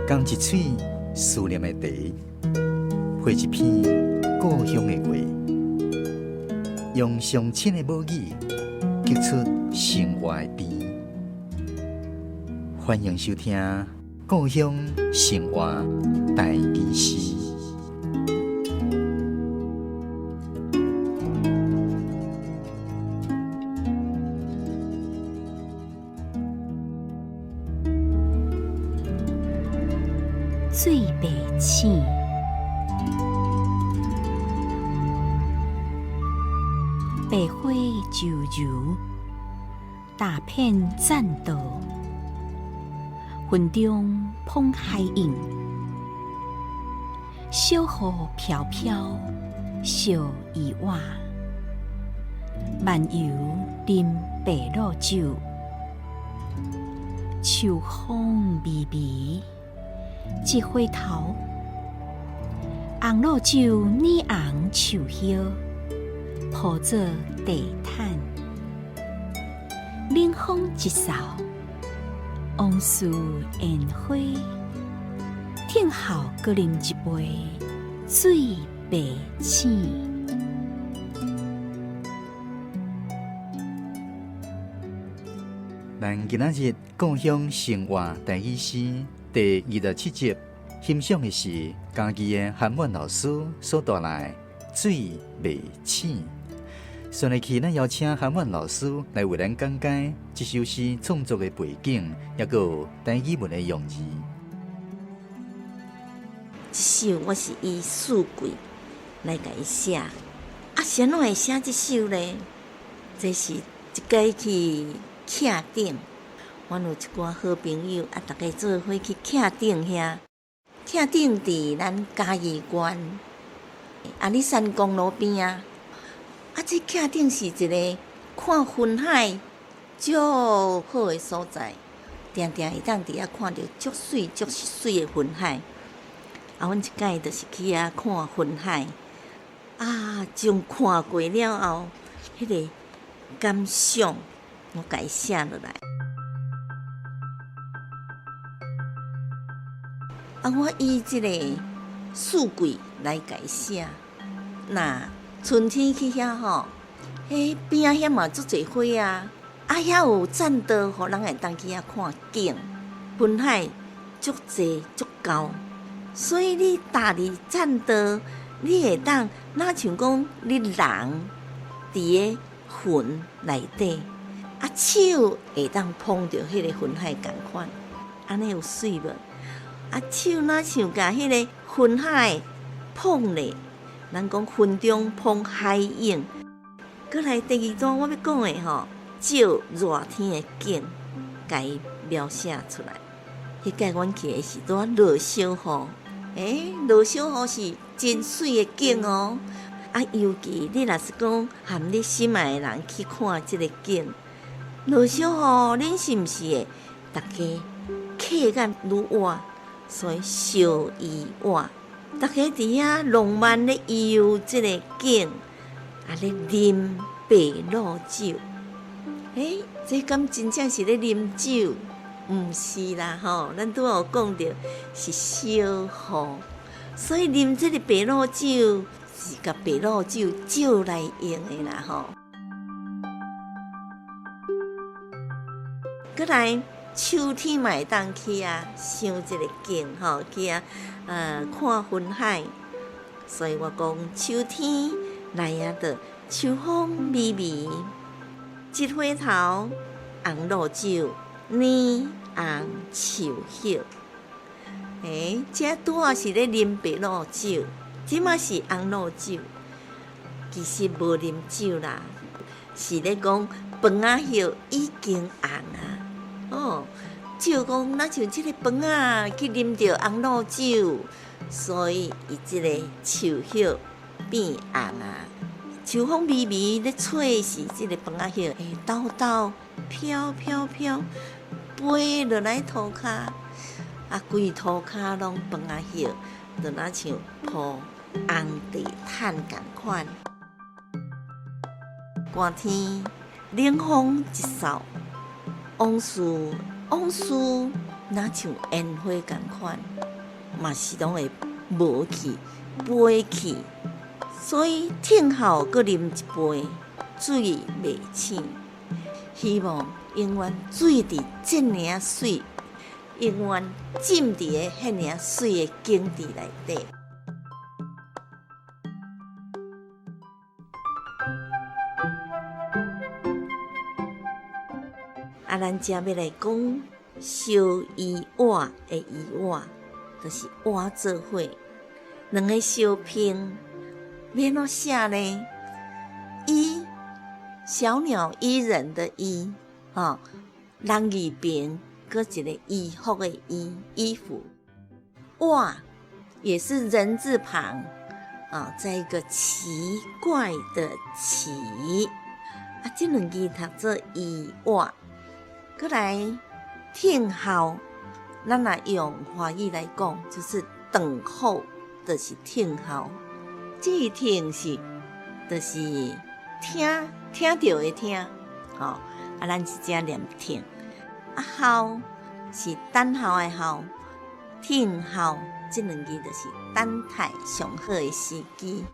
仝一喙思念的茶，配一篇故鄉的話，用上親的母語，激出生活的甜。歡迎收聽《故鄉生活台語詩》。水袂醒，白花柔柔，踏遍棧道，雲中捧海影，小雨飄飄，燒伊碗，漫遊啉白露酒，秋風微微。一回頭，紅露酒染紅樹葉，鋪做地毯。冷風一掃，往事煙花，聽候閣啉一杯水袂醒。咱今仔日故鄉生活台語詩第27集，欣賞的是嘉義的韓滿老師所帶來《水袂醒》。順下去，咱邀請韓滿老師來為咱講解這首詩創作的背景，抑閣有台語文的用字。這首我是以四季來共伊寫，啊，是按怎會寫這首呢？這是一擺去徛頂，阮有一寡好朋友啊，逐家做伙去徛頂遐。徛頂佇咱嘉義縣阿里山公路邊啊。啊，這徛頂是一个看雲海足好的所在，定定會當佇遐看著足媠足媠的雲海。啊，阮一擺就是去遐看雲海，啊，從看過了後，彼个感想我共伊寫落來。啊，我以這个四季來共伊寫。若春天去遐吼，彼邊仔遐嘛足濟花啊，啊遐有棧道，予人會當去遐看景，雲海足濟足厚，所以你踏佇棧道，你會當若像講你人佇个雲內底，啊手會當捧著彼个雲海仝款，按呢有媠無？啊手若像共彼个雲海捧咧，人講雲中捧海影。閣來第二段我欲講的吼，照熱天的景，共伊描寫出來。彼擺阮去的是拄仔落小雨，欸，落小雨是真媠的景哦。啊，尤其你若是講含你心愛的人去看這个景，落小雨，恁是毋是會逐家客甲愈倚，所以相依偎，逐家佇遐浪漫咧遊這个景，啊咧啉白露酒。欸，這敢真正是咧啉酒？毋是啦吼，咱拄仔有講著是小雨，所以啉這个白露酒是共白露酒借來用的啦吼。閣來秋天嘛會當去遐賞這个景吼，去遐看雲海。所以我講秋天來啊，著秋風微微，一回頭紅露酒，染紅樹葉。欸，這拄仔是咧啉白露酒，這馬是紅露酒，其實無啉酒啦，是咧講棗仔葉已經紅啊。哦，照講若像這个棗仔去啉著紅露酒，所以伊這个樹葉變紅啊。秋風微微咧吹時，這个棗仔葉會抖抖飄飄飄，飛落來塗跤，啊，規塗跤攏棗仔葉，就若像鋪紅地毯仝款。寒天冷風一掃，往事往事若像煙花仝款，嘛是攏會無去、飛去。所以聽候閣啉一杯，水袂醒。希望永遠水佇這爾仔媠，永遠浸佇个彼爾仔媠的景致內底。啊，咱這欲來講燒衣碗的衣碗，就是碗做伙，兩个相拼，欲按怎寫呢？伊小鳥依人的依，吼，人字邊閣一个衣服的衣，衣服。碗也是人字旁，啊，再一个奇怪的奇，啊，這兩字讀做伊碗。閣來聽候，咱若用華語來講，就是等候，就是聽候。這个聽是，就是聽，聽著的聽，吼，啊，咱是這念聽。啊，候是等候的候，聽候這兩字就是等待上好的時機。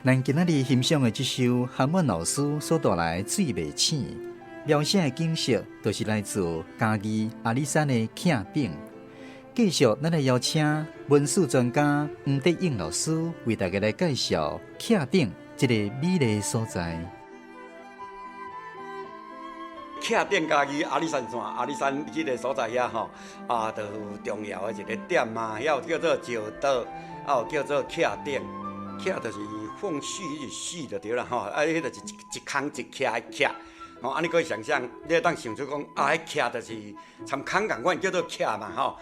咱今仔日欣賞的這首韓文老師所帶來的《水袂醒》，描寫的景色，就是來自嘉義阿里山的徛頂。繼續，咱來邀請文史專家黃德勇老師為大家來介紹徛頂這個美麗所在。徛頂嘉義阿里山線，阿里山這个所在遐吼，啊，就有重要的一个點啊，遐有叫做石島，啊有叫做徛頂。徛就是縫隙，彼是隙就對啦吼，啊，彼就是一空一徛的徛，吼，按呢可以想像，你會當想出講，啊，彼徛就是參空仝款叫做徛嘛吼，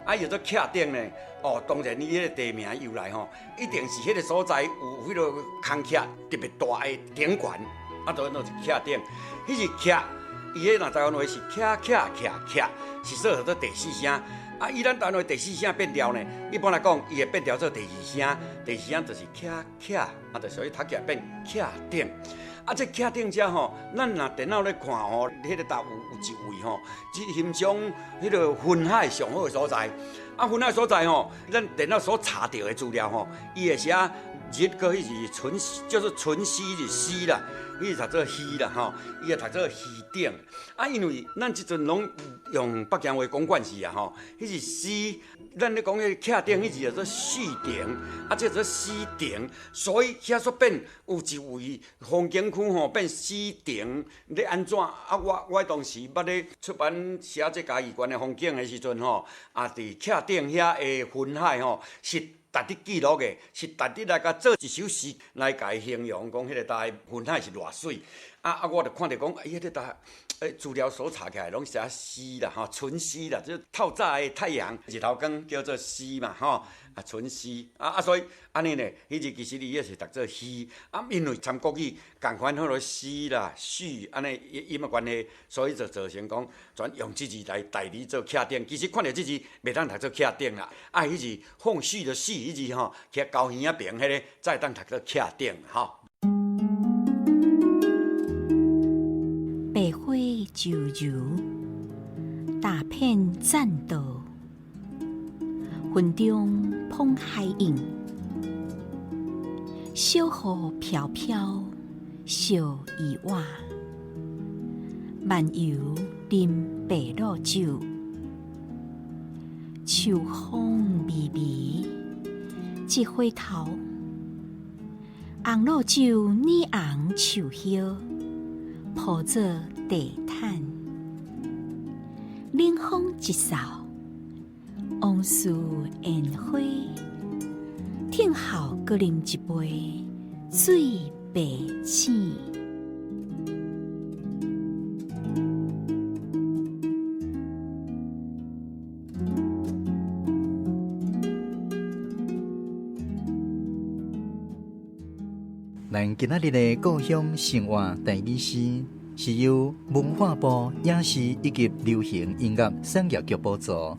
啊，伊叫做徛頂呢，哦，當然伊彼个地名由來吼，一定是彼个所在有彼个空徛特別大的頂懸，啊，就就是徛頂，彼是徛，伊彼若台灣話是徛徛徛徛，是說做第四聲。啊，以咱台灣話第四聲變調呢，一般來講，伊會變調做第二聲，第二聲就是徛徛，啊，就所以讀起來變徛頂。啊，這徛頂遮吼，咱若電腦咧看吼，彼个搭有一位吼，只欣賞彼个雲海上好的所在。啊，雲海所在吼，咱電腦所查著的資料吼，伊會寫日閣彼是純，就是純溪是溪啦，彼是讀做魚啦吼，伊會讀做魚頂。啊，因為咱這陣攏用北京話講慣勢啊吼，彼是溪，咱咧講彼个徛頂，彼字叫做序頂，啊，這叫做溪頂，所以遐煞變有一位風景區吼變溪頂，咧按怎？啊，我當時捌咧出版寫這嘉義縣的風景的時陣吼，啊，佇徛頂遐的雲海吼是值得記錄的，是值得來共做一首詩來共伊形容，講彼个搭雲海是偌媠。啊啊！我就看著講，哎呀，彼搭資料所查起來攏寫詩啦，吼，春詩啦，這透早的太陽，日頭光叫做詩嘛，吼，啊，春詩，啊啊，所以按呢呢，彼字其實伊也是讀做虛，啊，因為參國語仝款彼落詩啦、序按呢音的關係，所以就造成講全用這字來代理做徛頂。其實看著這字袂當讀做徛頂啦，啊，彼字縫隙的隙，彼字吼，徛高耳仔邊彼个才會當讀做徛頂，吼。白花柔柔，大片棧道，雲中捧海影，小雨飄飄，燒伊碗，漫遊啉白露酒，秋風微微，一回頭，紅露酒染紅樹葉。鋪做地毯，冷風一掃，往事煙花，聽候閣啉一杯水袂醒。咱今仔日的故鄉生活台語詩，是由文化部影視以及流行音樂產業局補助，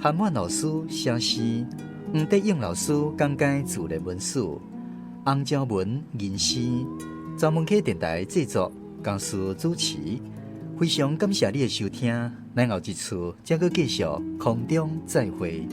韓萬老師寫詩，黃德勇老師講解自然文史，洪昭文吟詩，專門溪電台製作，江師主持。非常感謝你的收聽，咱後一次再閣繼續空中再會。